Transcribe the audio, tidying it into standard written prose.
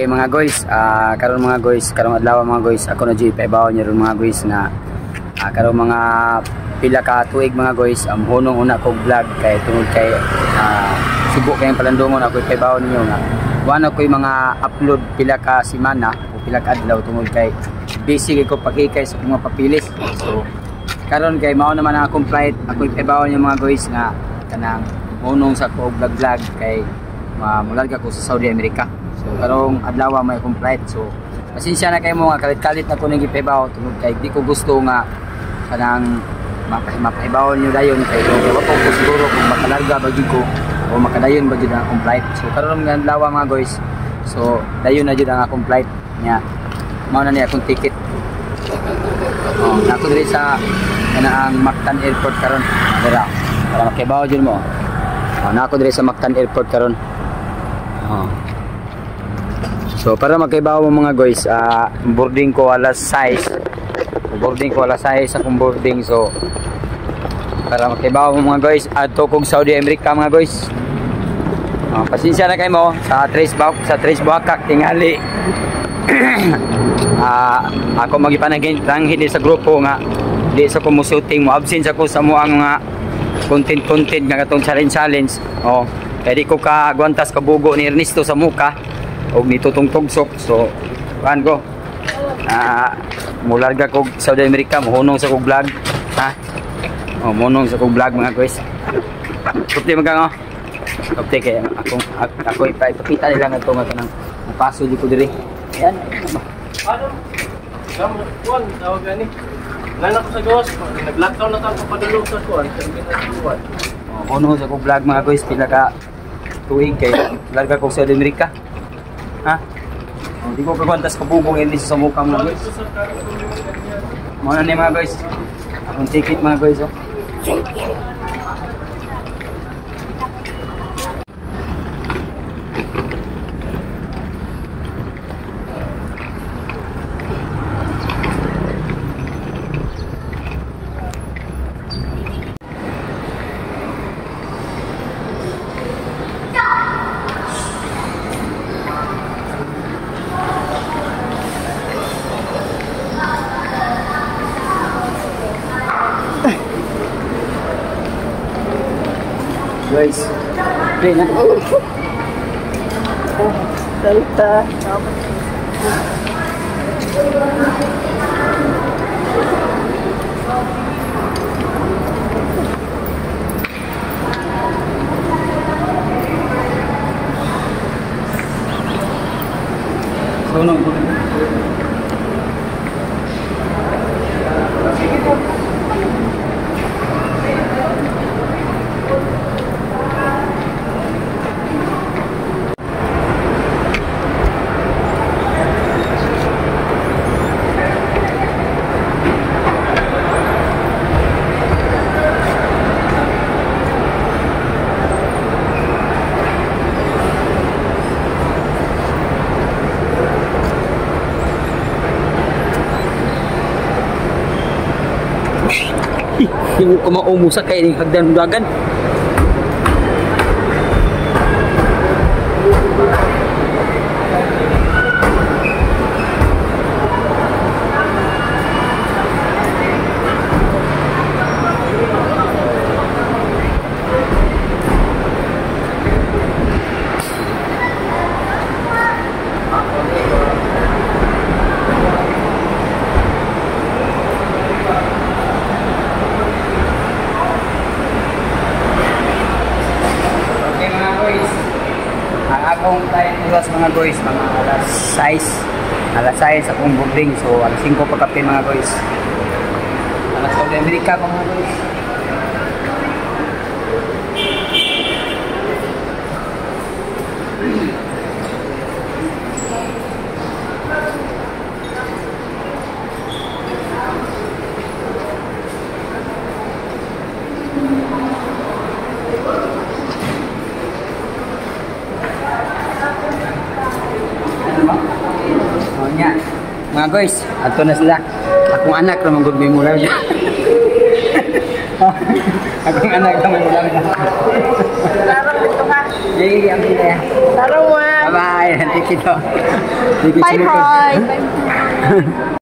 Okay mga guys, karon mga guys, karong adlaw mga guys, ako na jud ipaibaw niyo ron mga guys nga karong mga pila ka tuig mga guys, hunong una kog vlog kay tungod kay subo kay palandungon ako ipaibaw ninyo nga wala koy mga upload pila ka semana o pila ka adlaw tungod kay busy kay ko pakikay sa mga papilis. So karon kay mao naman ang akong flight, ako ipaibaw niyo mga guys nga kanang hunong sa ko vlog vlog kay mularga ko sa Saudi America. So karong adlaw may akong flight. So pasensya na kayo mga kalit-kalit na ko ning gipaibaw tungod kay di ko gusto nga kanang mapaibaw niyo dayon kay wa ko siguro kung makalarga ba jud ko o makadayon ba jud ang akong flight. So karon nga adlaw mga guys, so dayon na jud ang akong flight nya. Mao na ni akong ticket. Oh, nako diri sa kanang Mactan Airport karon. Dira para makibaw jud mo. Oh, nako diri sa Mactan Airport karon. Oh. So para makibaw mo mga guys, boarding ko alas 6. Boarding ko alas 6 akong boarding. So para makibaw mo mga guys, adto kog Saudi America mga guys. Pasensya na kayo mo sa Tres Buhakak tingali. Ako magipanagin tanghid sa grupo nga di sa ko mo shooting, mo absent ako sa mo ang mga content nga katong challenge. Oh, kay di ko kagwantas kabugo ni Ernesto sa muka og nitutong tugsok. So kuan ko, mularga kog Saudi America, mohunong sa kog vlog, ha. Oh, mohunong sa kog vlog mga guys. Kupti magkang oh. Kupti kay akong ako ipakita nila ngadto nga kanang paso di ko diri. Ayan. Ano? Kuan tawag gani. Nana ko sa gawas, naglockdown na ta papadulog sa kuan, terminal 1. Oh, hunong sa kog vlog mga guys, pila ka tuig kay larga kog Saudi America. Ha? Oh, di ko kagwantas kabugong ini sa mukha mga guys. Mao na ni mga guys. Akong ticket mga guys oh. Guys, play na. Salta. So, no. Hindi ko maumusa kay ning hagdan-dagan. Akong time oras mga guys, mga alas 6. Alas 6 akong boarding. So alas 5 pa kape mga guys. Alas Saudi America pa mga guys. Mga guys, ato na sila. Akong anak ra man gud may mura. Akong anak ra may mura. Larang dito ka. Yay, ang pila. Larang wa. Bye-bye. Thank you. Bye, bye. Bye.